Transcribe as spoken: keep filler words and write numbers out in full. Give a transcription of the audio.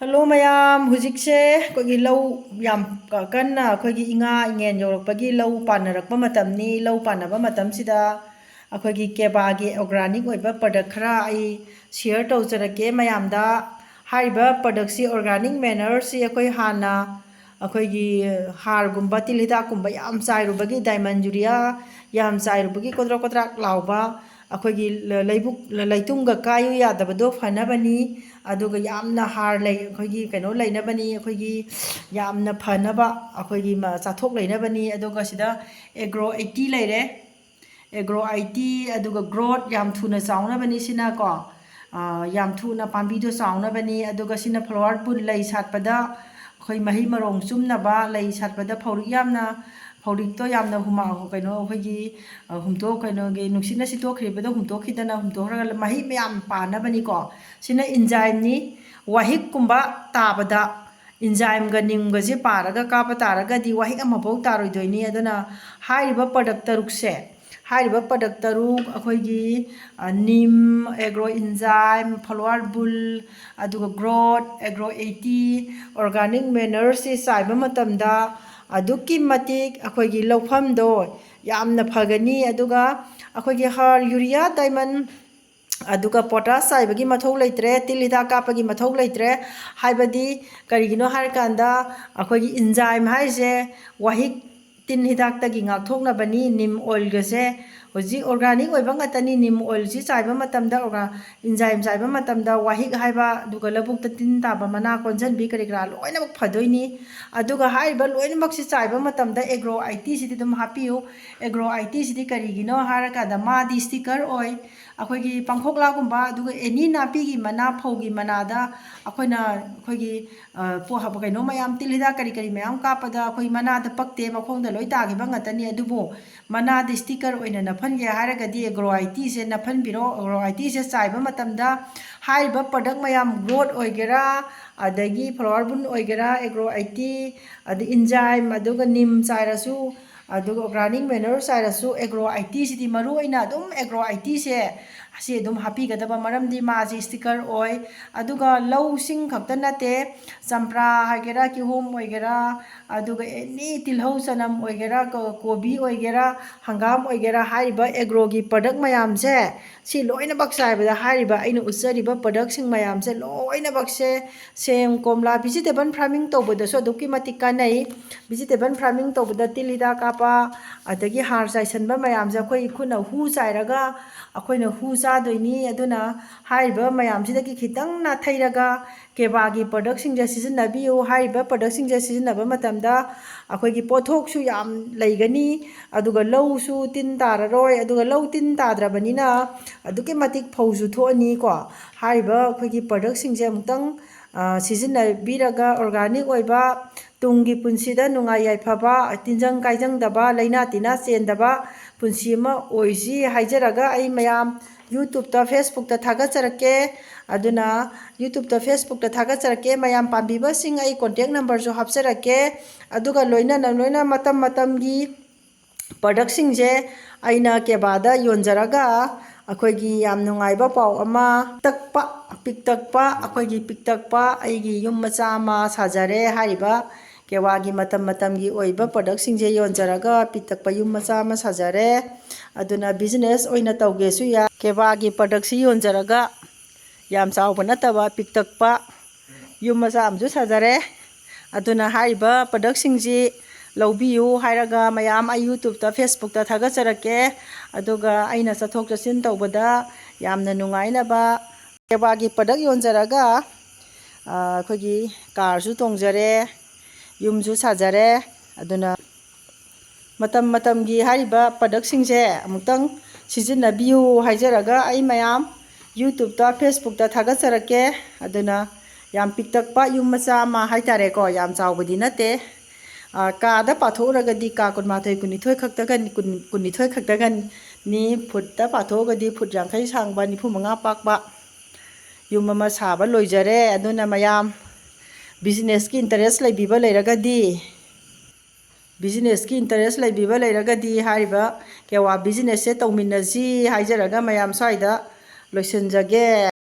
Hello ꯃꯌꯥꯝ, ꯍꯧꯖꯤꯛꯁꯦ ꯑꯩꯈꯣꯏꯒꯤ ꯂꯧ ꯌꯥꯝ ꯀ- ꯀꯟꯅ ꯑꯩꯈꯣꯏꯒꯤ ꯏꯉꯥ ꯏꯉꯦꯟ ꯌꯧꯔꯛꯄꯒꯤ ꯂꯧ ꯄꯥꯟꯅꯔꯛꯄ ꯃꯇꯝꯅꯤ꯫ ꯂꯧ ꯄꯥꯟꯅꯕ ꯃꯇꯝꯁꯤꯗ ꯑꯩꯈꯣꯏꯒꯤ ꯀꯦꯕꯥꯒꯤ ꯑꯣꯔꯒꯥꯅꯤꯛ ꯑꯣꯏꯕ ꯄ꯭ꯔꯗꯛ ꯈꯔ ꯑꯩ ꯁꯤꯌꯔ ꯇꯧꯖꯔꯛꯀꯦ ꯃꯌꯥꯝꯗ꯫ ꯍꯥꯏꯔꯤꯕ ꯄ꯭ꯔꯗꯛꯁꯤ, ꯑꯣꯔꯒꯥꯅꯤꯛ ꯃꯦꯅꯔꯁꯤ, ꯑꯩꯈꯣꯏ ꯍꯥꯟꯅ ꯑꯩꯈꯣꯏꯒꯤ ꯍꯥꯔꯒꯨꯝꯕ, ꯇꯤꯜ ꯍꯤꯗꯥꯛꯀꯨꯝꯕ ꯌꯥꯝ ꯆꯥꯏꯔꯨꯕꯒꯤ, ꯗꯥꯏꯃꯟ ꯌꯨꯔꯤꯌꯥ ꯌꯥꯝ ꯆꯥꯏꯔꯨꯕꯒꯤ ꯀꯣꯗ꯭ꯔꯣꯛ ꯀꯣꯗ꯭ꯔꯥꯛ ꯂꯥꯎꯕ, ꯑꯩꯈꯣꯏꯒꯤ ꯂ- ꯂꯩꯕꯨꯛ ꯂ- ꯂꯩꯇꯨꯝꯒ ꯀꯥꯏꯌꯨ ꯌꯥꯗꯕꯗꯣ ꯐꯅꯕꯅꯤ꯫ ꯑꯗꯨꯒ ꯌꯥꯝꯅ ꯍꯥꯔ ꯂꯩ, ꯑꯩꯈꯣꯏꯒꯤ ꯀꯩꯅꯣ ꯂꯩꯅꯕꯅꯤ, ꯑꯩꯈꯣꯏꯒꯤ ꯌꯥꯝꯅ ꯐꯅꯕ, ꯑꯩꯈꯣꯏꯒꯤ ꯃ- ꯆꯥꯊꯣꯛ ꯂꯩꯅꯕꯅꯤ꯫ ꯑꯗꯨꯒ ꯁꯤꯗ ꯑꯦꯒ꯭ꯔꯣ ꯑꯩꯠꯇꯤ ꯂꯩꯔꯦ, ꯑꯦꯒ꯭ꯔꯣ ꯑꯩꯠꯇꯤ, ꯑꯗꯨꯒ ꯒ꯭ꯔꯣꯠ ꯌꯥꯝ ꯊꯨꯅ ꯆꯥꯎꯅꯕꯅꯤ ꯁꯤꯅꯀꯣ꯫ ꯑꯥ, ꯌꯥꯝ ꯊꯨꯅ ꯄꯥꯝꯕꯤꯗꯣ ꯆꯥꯎꯅꯕꯅꯤ꯫ ꯑꯗꯨꯒ ꯁꯤꯅ ꯐ꯭ꯂꯥꯋꯔ ꯕꯨꯜ, ꯂꯩ ꯁꯥꯠꯄꯗ ꯑꯩꯈꯣꯏ ꯃꯍꯩ ꯃꯔꯣꯡ ꯆꯨꯝꯅꯕ, ꯂꯩ ꯁꯥꯠꯄꯗ ꯐꯧꯔꯤꯛ ꯌꯥꯝꯅ, ꯐꯧꯔꯤꯛꯇꯣ ꯌꯥꯝꯅ ꯍꯨꯃꯥꯡ, ꯀꯩꯅꯣ, ꯑꯩꯈꯣꯏꯒꯤ, ꯑ, ꯍꯨꯝꯇꯣꯛ ꯀꯩꯅꯣꯒꯤ ꯅꯨꯡꯁꯤꯠꯅ ꯁꯤꯠꯇꯣꯛꯈ꯭ꯔꯤꯕꯗꯣ ꯍꯨꯝꯇꯣꯛꯈꯤꯗꯅ ꯍꯨꯝꯇꯣꯛꯈ꯭ꯔꯒ ꯃꯍꯩ ꯃꯌꯥꯝ ꯄꯥꯟꯅꯕꯅꯤꯀꯣ꯫ ꯁꯤꯅ ꯏꯟꯖꯥꯏꯝꯅꯤ꯫ ꯋꯥꯍꯤꯛꯀꯨꯝꯕ ꯇꯥꯕꯗ ꯏꯟꯖꯥꯏꯝꯒ ꯅꯤꯝꯒꯁꯦ ꯄꯥꯔꯒ ꯀꯥꯞꯄ ꯇꯥꯔꯒꯗꯤ ꯋꯥꯍꯤꯛ ꯑꯃꯐꯥꯎ ꯇꯥꯔꯣꯏꯗꯣꯏꯅꯤ꯫ ꯑꯗꯨꯅ ꯍꯥꯏꯔꯤꯕ ꯄ꯭ꯔꯗꯛ ꯇꯔꯨꯛꯁꯦ, ꯍꯥꯏꯔꯤꯕ ꯄ꯭ꯔꯗꯛ ꯇꯔꯨꯛ, ꯑꯩꯈꯣꯏꯒꯤ, ꯑ, ꯅꯤꯝ, ꯑꯦꯒ꯭ꯔꯣ ꯏꯟꯖꯥꯏꯝ, ꯐ꯭ꯂꯥꯋꯔ ꯕꯨꯜ, ꯑꯗꯨꯒ ꯒ꯭ꯔꯣꯠ, ꯑꯦꯒ꯭ꯔꯣ ꯑꯩꯠꯇꯤ, ꯑꯣꯔꯒꯥꯅꯤꯛ ꯃꯦꯅꯔꯁꯤ ꯆꯥꯏꯕ ꯃꯇꯝꯗ ꯑꯗꯨꯛꯀꯤ ꯃꯇꯤꯛ ꯑꯩꯈꯣꯏꯒꯤ ꯂꯧꯐꯝꯗꯣ ꯌꯥꯝꯅ ꯐꯒꯅꯤ꯫ ꯑꯗꯨꯒ ꯑꯩꯈꯣꯏꯒꯤ ꯍꯥꯔ, ꯌꯨꯔꯤꯌꯥ, ꯗꯥꯏꯃꯟ, ꯑꯗꯨꯒ ꯄꯣꯇꯥꯁ ꯆꯥꯏꯕꯒꯤ ꯃꯊꯧ ꯂꯩꯇ꯭ꯔꯦ, ꯇꯤꯜ ꯍꯤꯗꯥꯛ ꯀꯥꯞꯄꯒꯤ ꯃꯊꯧ ꯂꯩꯇ꯭ꯔꯦ꯫ ꯍꯥꯏꯕꯗꯤ ꯀꯔꯤꯒꯤꯅꯣ ꯍꯥꯏꯔꯀꯥꯟꯗ, ꯑꯩꯈꯣꯏꯒꯤ ꯏꯟꯖꯥꯏꯝ ꯍꯥꯏꯁꯦ ꯋꯥꯍꯤꯛ, ꯇꯤꯟ ꯍꯤꯗꯥꯛꯇꯒꯤ ꯉꯥꯛꯊꯣꯛꯅꯕꯅꯤ꯫ ꯅꯤꯝ ꯑꯣꯏꯜꯒꯁꯦ ꯍꯧꯖꯤꯛ ꯑꯣꯔꯒꯥꯅꯤꯛ ꯑꯣꯏꯕ ꯉꯥꯛꯇꯅꯤ꯫ ꯅꯤꯝ ꯑꯣꯏꯜꯁꯤ ꯆꯥꯏꯕ ꯃꯇꯝꯗ, ꯑꯣꯔꯒꯥ-, ꯏꯟꯖꯥꯏꯝ ꯆꯥꯏꯕ ꯃꯇꯝꯗ ꯋꯥꯍꯤꯛ ꯍꯥꯏꯕ, ꯑꯗꯨꯒ ꯂꯧꯕꯨꯛꯇ ꯇꯤꯟ ꯇꯥꯕ, ꯃꯅꯥ ꯀꯣꯟꯁꯤꯟꯕꯤ ꯀꯔꯤ ꯀꯔꯥ ꯂꯣꯏꯅꯃꯛ ꯐꯗꯣꯏꯅꯤ꯫ ꯑꯗꯨꯒ ꯍꯥꯏꯔꯤꯕ ꯂꯣꯏꯅꯃꯛꯁꯤ ꯆꯥꯏꯕ ꯃꯇꯝꯗ ꯑꯦꯒ꯭ꯔꯣ ꯑꯥꯏꯇꯤꯁꯤꯗꯤ ꯑꯗꯨꯝ ꯍꯥꯞꯄꯤꯌꯨ꯫ ꯑꯦꯒ꯭ꯔꯣ ꯑꯥꯏꯇꯤꯁꯤꯗꯤ ꯀꯔꯤꯒꯤꯅꯣ ꯍꯥꯏꯔꯀꯥꯟꯗ ꯃꯥꯗꯤ ꯁ꯭ꯇꯤꯀꯔ ꯑꯣꯏ꯫ ꯑꯩꯈꯣꯏꯒꯤ ꯄꯥꯡꯈꯣꯛꯂꯥꯒꯨꯝꯕ, ꯑꯗꯨꯒ ꯑꯦꯅꯤ ꯅꯥꯄꯤꯒꯤ ꯃꯅꯥ, ꯐꯧꯒꯤ ꯃꯅꯥꯗ ꯑꯩꯈꯣꯏꯅ, ꯑꯩꯈꯣꯏꯒꯤ, ꯑ, ꯄꯣ-, ꯍꯥꯞꯄ ꯀꯩꯅꯣ ꯃꯌꯥꯝ, ꯇꯤꯜ ꯍꯤꯗꯥꯛ ꯀꯔꯤ ꯀꯔꯤ ꯃꯌꯥꯝ ꯀꯥꯞꯄꯗ ꯑꯩꯈꯣꯏ ꯃꯅꯥꯗ ꯄꯛꯇꯦ, ꯃꯈꯣꯡꯗ ꯂꯣꯏ ꯇꯥꯈꯤꯕ ꯉꯥꯛꯇꯅꯤ꯫ ꯑꯗꯨꯕꯨ ꯃꯅꯥꯗ ꯁ꯭ꯇꯤꯀꯔ ꯑꯣꯏꯅ ꯅꯞꯍꯟꯒꯦ ꯍꯥꯏꯔꯒꯗꯤ ꯑꯦꯒ꯭ꯔꯣ ꯑꯥꯏꯇꯤꯁꯦ ꯅꯞꯍꯟꯕꯤꯔꯣ꯫ ꯑꯦꯒ꯭ꯔꯣ ꯑꯥꯏꯇꯤꯁꯦ ꯆꯥꯏꯕ ꯃꯇꯝꯗ ꯍꯥꯏꯔꯤꯕ ꯄ꯭ꯔꯗꯛ ꯃꯌꯥꯝ, ꯒ꯭ꯔꯣꯠ ꯑꯣꯏꯒꯦꯔꯥ, ꯑꯗꯒꯤ ꯐ꯭ꯂꯥꯋꯔ ꯕꯨꯟ ꯑꯣꯏꯒꯦꯔꯥ, ꯑꯦꯒ꯭ꯔꯣ ꯑꯥꯏꯇꯤ, ꯑꯗꯩ ꯏꯟꯖꯥꯏꯝ, ꯑꯗꯨꯒ ꯅꯤꯝ ꯆꯥꯏꯔꯁꯨ, ꯑꯗꯨꯒ ꯑꯣꯔꯒꯥꯅꯤꯛ ꯃꯦꯅꯨꯌꯔ ꯆꯥꯏꯔꯁꯨ, ꯑꯦꯒ꯭ꯔꯣ ꯑꯥꯏꯇꯤꯁꯤꯗꯤ ꯃꯔꯨ ꯑꯣꯏꯅ ꯑꯗꯨꯝ ꯑꯦꯒ꯭ꯔꯣ ꯑꯥꯏꯇꯤꯁꯦ ꯑꯁꯤ ꯑꯗꯨꯝ ꯍꯥꯞꯄꯤꯒꯗꯕ, ꯃꯔꯝꯗꯤ ꯃꯥꯁꯤ sticker ꯑꯣꯏ꯫ ꯑꯗꯨꯒ ꯂꯧꯁꯤꯡ ꯈꯛꯇ ꯅꯠꯇꯦ, ꯆꯝꯄ꯭ꯔꯥ ꯍꯥꯏꯒꯦꯔꯥ, ꯀꯤꯍꯣꯝ ꯑꯣꯏꯒꯦꯔꯥ, ꯑꯗꯨꯒ ꯑꯦꯅꯤ ꯇꯤꯜꯍꯧ ꯆꯅꯝ ꯑꯣꯏꯒꯦꯔꯥ, ꯀꯣ-, ꯀꯣꯕꯤ ꯑꯣꯏꯒꯦꯔꯥ, ꯍꯪꯒꯥꯝ ꯑꯣꯏꯒꯦꯔꯥ, ꯍꯥꯏꯔꯤꯕ ꯑꯦꯒ꯭ꯔꯣꯒꯤ product ꯃꯌꯥꯝꯁꯦ, ꯁꯤ ꯂꯣꯏꯅꯃꯛ ꯆꯥꯏꯕꯗ ꯍꯥꯏꯔꯤꯕ ꯑꯩꯅ ꯎꯠꯆꯔꯤꯕ productꯁꯤꯡ ꯃꯌꯥꯝꯁꯦ ꯂꯣꯏꯅꯃꯛꯁꯦ, ꯁꯦꯝ, ꯀꯣꯝꯂꯥ, vegetable farming ꯇꯧꯕꯗꯁꯨ ꯑꯗꯨꯛꯀꯤ ꯃꯇꯤꯛ ꯀꯥꯟꯅꯩ꯫ Vegetable farming ꯇꯧꯕꯗ ꯇꯤꯜ ꯍꯤꯗꯥꯛ ꯀꯥꯞꯄ, ꯑꯗꯒꯤ ꯍꯥꯔ ꯆꯥꯏꯁꯟꯕ ꯃꯌꯥꯝꯁꯦ ꯑꯩꯈꯣꯏ ꯈꯨꯠꯅ ꯍꯨ ꯆꯥꯏꯔꯒ ꯑꯩꯈꯣꯏꯅ ꯍꯨ ꯆꯥꯗꯣꯏꯅꯤ꯫ ꯑꯗꯨꯅ ꯍꯥꯏꯔꯤꯕ ꯃꯌꯥꯝꯁꯤꯗꯒꯤ ꯈꯤꯇꯪ ꯅꯥꯊꯩꯔꯒ ꯀꯦꯕꯥꯒꯤ productꯁꯤꯡꯁꯦ ꯁꯤꯖꯤꯟꯅꯕꯤꯌꯨ꯫ ꯍꯥꯏꯔꯤꯕ productꯁꯤꯡꯁꯦ ꯁꯤꯖꯤꯟꯅꯕ ꯃꯇꯝꯗ ꯑꯩꯈꯣꯏꯒꯤ ꯄꯣꯠꯊꯣꯛꯁꯨ ꯌꯥꯝ ꯂꯩꯒꯅꯤ, ꯑꯗꯨꯒ ꯂꯧꯁꯨ ꯇꯤꯟ ꯇꯥꯔꯔꯣꯏ, ꯑꯗꯨꯒ ꯂꯧ ꯇꯤꯟ ꯇꯥꯗ꯭ꯔꯕꯅꯤꯅ ꯑꯗꯨꯛꯀꯤ ꯃꯇꯤꯛ ꯐꯧꯁꯨ ꯊꯣꯛꯑꯅꯤꯀꯣ꯫ ꯍꯥꯏꯔꯤꯕ ꯑꯩꯈꯣꯏꯒꯤ productꯁꯤꯡꯁꯦ ꯑꯃꯨꯛꯇꯪ, ꯑ, ꯁꯤꯖꯤꯟꯅꯕꯤꯔꯒ organic ꯑꯣꯏꯕ, ꯇꯨꯡꯒꯤ ꯄꯨꯟꯁꯤꯗ ꯅꯨꯡꯉꯥꯏ ꯌꯥꯏꯐꯕ, ꯇꯤꯟꯖꯪ ꯀꯥꯏꯖꯪꯗꯕ, ꯂꯩꯅꯥ ꯇꯤꯟꯅꯥ ꯆꯦꯟꯗꯕ ꯄꯨꯟꯁꯤ ꯑꯃ ꯑꯣꯏꯁꯤ ꯍꯥꯏꯖꯔꯒ ꯑꯩ ꯃꯌꯥꯝ YouTubeꯇ, Facebookꯇ ꯊꯥꯒꯠꯆꯔꯛꯀꯦ꯫ ꯑꯗꯨꯅ YouTubeꯇ, Facebookꯇ ꯊꯥꯒꯠꯆꯔꯛꯀꯦ꯫ ꯃꯌꯥꯝ ꯄꯥꯝꯕꯤꯕꯁꯤꯡ ꯑꯩ contact numberꯁꯨ ꯍꯥꯞꯆꯔꯛꯀꯦ꯫ ꯑꯗꯨꯒ ꯂꯣꯏꯅꯅ ꯂꯣꯏꯅ ꯃꯇꯝ ꯃꯇꯝꯒꯤ productꯁꯤꯡꯁꯦ ꯑꯩꯅ ꯀꯦꯕꯥꯗ ꯌꯣꯟꯖꯔꯒ ꯑꯩꯈꯣꯏꯒꯤ ꯌꯥꯝ ꯅꯨꯡꯉꯥꯏꯕ ꯄꯥꯎ ꯑꯃ, ꯇꯛꯄ, ꯄꯤꯛꯇꯛꯄ, ꯑꯩꯈꯣꯏꯒꯤ ꯄꯤꯛꯇꯛꯄ ꯑꯩꯒꯤ ꯌꯨꯝ ꯃꯆꯥ ꯑꯃ ꯁꯥꯖꯔꯦ꯫ ꯍꯥꯏꯔꯤꯕ ꯀꯦꯕꯥꯒꯤ ꯃꯇꯝ ꯃꯇꯝꯒꯤ ꯑꯣꯏꯕ productꯁꯤꯡꯁꯦ ꯌꯣꯟꯖꯔꯒ ꯄꯤꯛꯇꯛꯄ ꯌꯨꯝ ꯃꯆꯥ ꯑꯃ ꯁꯥꯖꯔꯦ꯫ ꯑꯗꯨꯅ business ꯑꯣꯏꯅ ꯇꯧꯒꯦꯁꯨ ꯌꯥꯏ꯫ ꯀꯦꯕꯥꯒꯤ productꯁꯤ ꯌꯣꯟꯖꯔꯒ ꯌꯥꯝ ꯆꯥꯎꯕ ꯅꯠꯇꯕ ꯄꯤꯛꯇꯛꯄ ꯌꯨꯝ ꯃꯆꯥ ꯑꯃꯁꯨ ꯁꯥꯖꯔꯦ꯫ ꯑꯗꯨꯅ ꯍꯥꯏꯔꯤꯕ productꯁꯤꯡꯁꯤ ꯂꯧꯕꯤꯌꯨ ꯍꯥꯏꯔꯒ ꯃꯌꯥꯝ ꯑꯩ YouTubeꯇ, Facebookꯇ ꯊꯥꯒꯠꯆꯔꯛꯀꯦ꯫ ꯑꯗꯨꯒ ꯑꯩꯅ ꯆꯠꯊꯣꯛ ꯆꯠꯁꯤꯟ ꯇꯧꯕꯗ ꯌꯥꯝꯅ ꯅꯨꯡꯉꯥꯏꯅꯕ ꯀꯦꯕꯥꯒꯤ product ꯌꯣꯟꯖꯔꯒ, ꯑ, ꯑꯩꯈꯣꯏꯒꯤ carꯁꯨ ꯇꯣꯡꯖꯔꯦ, ꯌꯨꯝꯁꯨ ꯁꯥꯖꯔꯦ꯫ ꯑꯗꯨꯅ ꯃꯇꯝ ꯃꯇꯝꯒꯤ ꯍꯥꯏꯔꯤꯕ productꯁꯤꯡꯁꯦ ꯑꯃꯨꯛꯇꯪ ꯁꯤꯖꯤꯟꯅꯕꯤꯌꯨ ꯍꯥꯏꯖꯔꯒ ꯑꯩ ꯃꯌꯥꯝ YouTubeꯇ, Facebookꯇ ꯊꯥꯒꯠꯆꯔꯛꯀꯦ꯫ ꯑꯗꯨꯅ ꯌꯥꯝ ꯄꯤꯛꯇꯛꯄ ꯌꯨꯝ ꯃꯆꯥ ꯑꯃ ꯍꯥꯏꯇꯥꯔꯦꯀꯣ, ꯌꯥꯝ ꯆꯥꯎꯕꯗꯤ ꯅꯠꯇꯦ꯫ ꯑ, ꯀꯥꯗ ꯄꯥꯊꯣꯛꯎꯔꯒꯗꯤ ꯀꯥ ꯀꯨꯟꯃꯥꯊꯣꯏ, ꯀꯨꯟꯅꯤꯊꯣꯏ ꯈꯛꯇꯒ, ꯀꯨꯟ, ꯀꯨꯟꯅꯤꯊꯣꯏ ꯈꯛꯇꯒꯅꯤ꯫ Footꯇ ꯄꯥꯊꯣꯛꯑꯒꯗꯤ foot ꯌꯥꯡꯈꯩ ꯁꯥꯡꯕ, ꯅꯤꯐꯨ ꯃꯉꯥ ꯄꯥꯛꯄ ꯌꯨꯝ ꯑꯃ ꯁꯥꯕ ꯂꯣꯏꯖꯔꯦ꯫ ꯑꯗꯨꯅ ꯃꯌꯥꯝ businessꯀꯤ interest ꯂꯩꯕꯤꯕ ꯂꯩꯔꯒꯗꯤ businessꯀꯤ interest ꯂꯩꯕꯤꯕ ꯂꯩꯔꯒꯗꯤ ꯍꯥꯏꯔꯤꯕ ꯀꯦꯋꯥ businessꯁꯦ ꯇꯧꯃꯤꯟꯅꯁꯤ ꯍꯥꯏꯖꯔꯒ ꯃꯌꯥꯝ ꯁ꯭ꯋꯥꯏꯗ ꯂꯣꯏꯁꯤꯟꯖꯒꯦ꯫